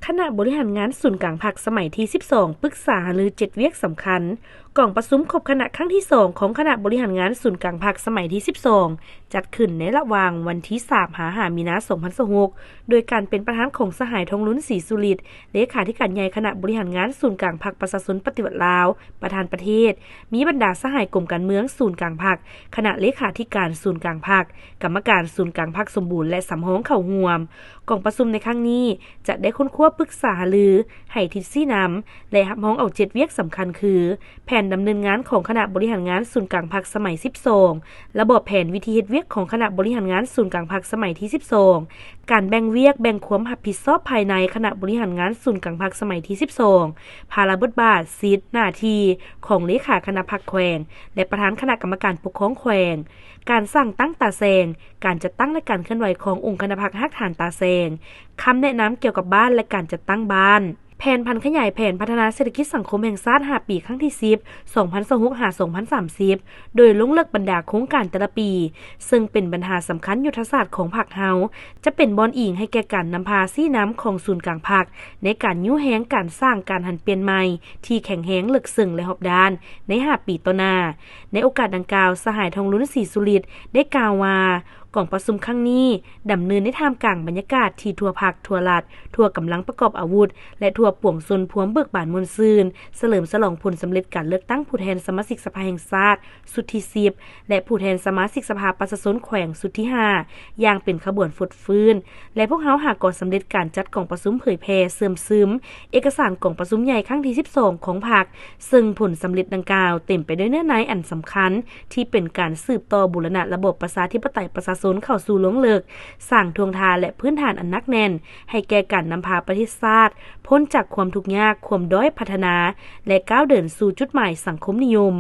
ຄະນະບໍລິຫານງານສູນກາງພັກສະໄໝທີສິບສອງ ປຶກສາຫາລືເຈັດວຽກສຳຄັນ. ກອງປະຊຸມຄົບຄະນະຄັ້ງທີສອງຂອງຄະນະບໍລິຫານງານສູນກາງພັກສະໄໝທີສິບສອງ ຈັດຂຶ້ນໃນລະຫວ່າງວັນທີສາມຫາຫ້າມີນາ ສອງພັນຊາວຫົກ ໂດຍການເປັນປະທານຂອງສະຫາຍ ທອງລຸນ ສີສຸລິດ ເລຂາທິການໃຫຍ່ຄະນະບໍລິຫານງານສູນກາງພັກປະຊາຊົນປະຕິວັດລາວ ປະທານປະເທດ, ມີບັນດາສະຫາຍກົມການເມືອງສູນກາງພັກ, ຄະນະເລຂາທິການສູນກາງພັກ, ກຳມະການສູນກາງພັກສົມບູນ ແລະ ສຳຮອງເຂົ້າຮ່ວມ. ກອງປະຊຸມໃນຄັ້ງນີ້ຈະໄດ້ຄົ້ນຄວ້າປຶກສາຫາລື, ໃຫ້ທິດຊີ້ນຳ ແລະ ຮັບຮອງເອົາເຈັດວຽກສຳຄັນຄື ແຜນດຳເນີນງານຂອງຄະນະບໍລິຫານງານສູນກາງພັກສະໄໝທີສິບສອງ, ລະບອບແຜນວິທີເຮັດວຽກຂອງຄະນະບໍລິຫານງານສູນກາງພັກສະໄໝທີສິບສອງ, ການແບ່ງວຽກແບ່ງຄວາມຮັບຜິດຊອບພາຍໃນຄະນະບໍລິຫານງານສູນກາງພັກສະໄໝທີສິບສອງ, ພາລະບົດບາດ, ສິດ, ໜ້າທີ່ຂອງເລຂາຄະນະພັກແຂວງ ແລະ ປະທານຄະນະກຳມະການປົກຄອງແຂວງ, ການສ້າງຕັ້ງຕາແສງ, ການຈັດຕັ້ງ ແລະ ການເຄື່ອນໄຫວຂອງອົງຄະນະພັກຮາກຖານຕາແສງ, ຄຳແນະນຳກ່ຽວກັບບ້ານ ແລະ ການຈັດຕັ້ງບ້ານ, ແຜນຜັນຂະຫຍາຍແຜນພັດທະນາເສດຖະກິດສັງຄົມແຫ່ງຊາດຫ້າປີ ຄັ້ງທີສິບ ສອງພັນຊາວຫົກ ຫາ ສອງພັນສາມສິບ ໂດຍລົງເລິກບັນດາໂຄງການແຕ່ລະປີ, ເຊິ່ງເປັນບັນຫາສຳຄັນຍຸດທະສາດຂອງພັກເຮົາ, ຈະເປັນບ່ອນອີງໃຫ້ແກ່ການນຳພາຊີ້ນຳຂອງສູນກາງພັກ ໃນການຍູ້ແຮງການສ້າງການຫັນປ່ຽນໃໝ່ທີ່ແຂງແຮງ, ເລິກເຊິ່ງ ແລະ ຮອບດ້ານໃນຫ້າປີຕໍ່ໜ້າ. ໃນໂອກາດດັ່ງກ່າວ, ສະຫາຍ ທອງລຸນ ສີສຸລິດ ໄດ້ກ່າວວ່າ ກອງປະຊຸມຄັ້ງນີ້ດຳເນີນໃນທ່າມກາງບັນຍາກາດທີ່ທົ່ວພັກ, ທົ່ວລັດ, ທົ່ວກຳລັງປະກອບອາວຸດ ແລະ ທົ່ວປວງຊົນພວມເບີກບານມ່ວນຊື່ນ, ສະເຫຼີມສະຫຼອງຜົນສຳເລັດການເລືອກຕັ້ງຜູ້ແທນສະມາຊິກສະພາແຫ່ງຊາດຊຸດທີສິບ ແລະ ຜູ້ແທນສະມາຊິກສະພາປະຊາຊົນແຂວງຊຸດທີຫ້າ ຢ່າງເປັນຂະບວນຟົດຟື້ນ ແລະ ພວກເຮົາຫາກໍສຳເລັດການຈັດກອງປະຊຸມເຜີຍແຜ່ເຊື່ອມຊຶມເອກະສານກອງປະຊຸມໃຫຍ່ຄັ້ງທີສິບສອງຂອງພັກ, ເຊິ່ງຜົນສຳເລັດດັ່ງກ່າວເຕັມໄປດ້ວຍເນື້ອໃນອັນສຳຄັນ ທີ່ເປັນການສືບຕໍ່ບູລະນະລະບອບປະຊາທິປະໄຕປະຊາຊົນເຂົ້າສູ່ລວງເລິກ, ສ້າງທ່ວງທ່າ ແລະ ພື້ນຖານອັນໜັກແໜ້ນໃຫ້ແກ່ການນຳພາປະເທດຊາດ ພົ້ນຈາກຄວາມທຸກຍາກ, ຄວາມດ້ອຍພັດທະນາ ແລະ ກ້າວເດີນສູ່ຈຸດໝາຍສັງຄົມນິຍົມ.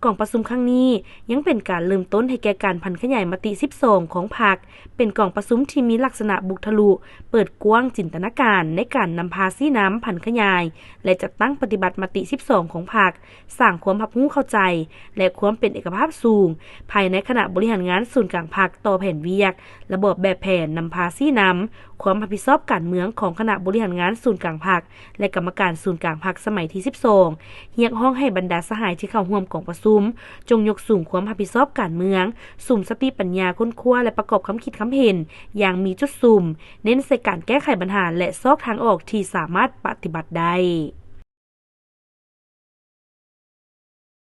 ກອງປະຊຸມຄັ້ງນີ້ຍັງເປັນການເລີ່ມຕົ້ນໃຫ້ແກ່ການຜັນຂະຫຍາຍມະຕິສິບສອງຂອງພັກ, ເປັນກອງປະຊຸມທີ່ມີລັກສະນະບຸກທະລຸ, ເປີດກວ້າງຈິນຕະນາການໃນການນຳພາຊີ້ນຳ, ຜັນຂະຫຍາຍ ແລະ ຈັດຕັ້ງປະຕິບັດມະຕິສິບສອງຂອງພັກ, ສ້າງຄວາມຮັບຮູ້ເຂົ້າໃຈ ແລະ ຄວາມເປັນເອກະພາບສູງ ພາຍໃນຄະນະບໍລິຫານງານສູນກາງພັກຕໍ່ແຜນວຽກ, ລະບອບແບບແຜນນຳພາຊີ້ນຳ, ຄວາມຮັບຜິດຊອບການເມືອງຂອງຄະນະບໍລິຫານງານສູນກາງພັກ ແລະ ກຳມະການສູນກາງພັກສະໄໝທີສິບສອງ ຮຽກຮ້ອງໃຫ້ບັນດາສະຫາຍທີ່ເຂົ້າຮ່ວມກອງປະຊຸມ ຈົ່ງຍົກສູງຄວາມຮັບຜິດຊອບການເມືອງ, ສຸມສະຕິປັນຍາຄົ້ນຄວ້າ ແລະ ປະກອບຄຳຄິດຄຳເຫັນຢ່າງມີຈຸດສຸມ, ເນັ້ນໃສ່ການແກ້ໄຂບັນຫາ ແລະ ຊອກທາງອອກທີ່ສາມາດປະຕິບັດໄດ້.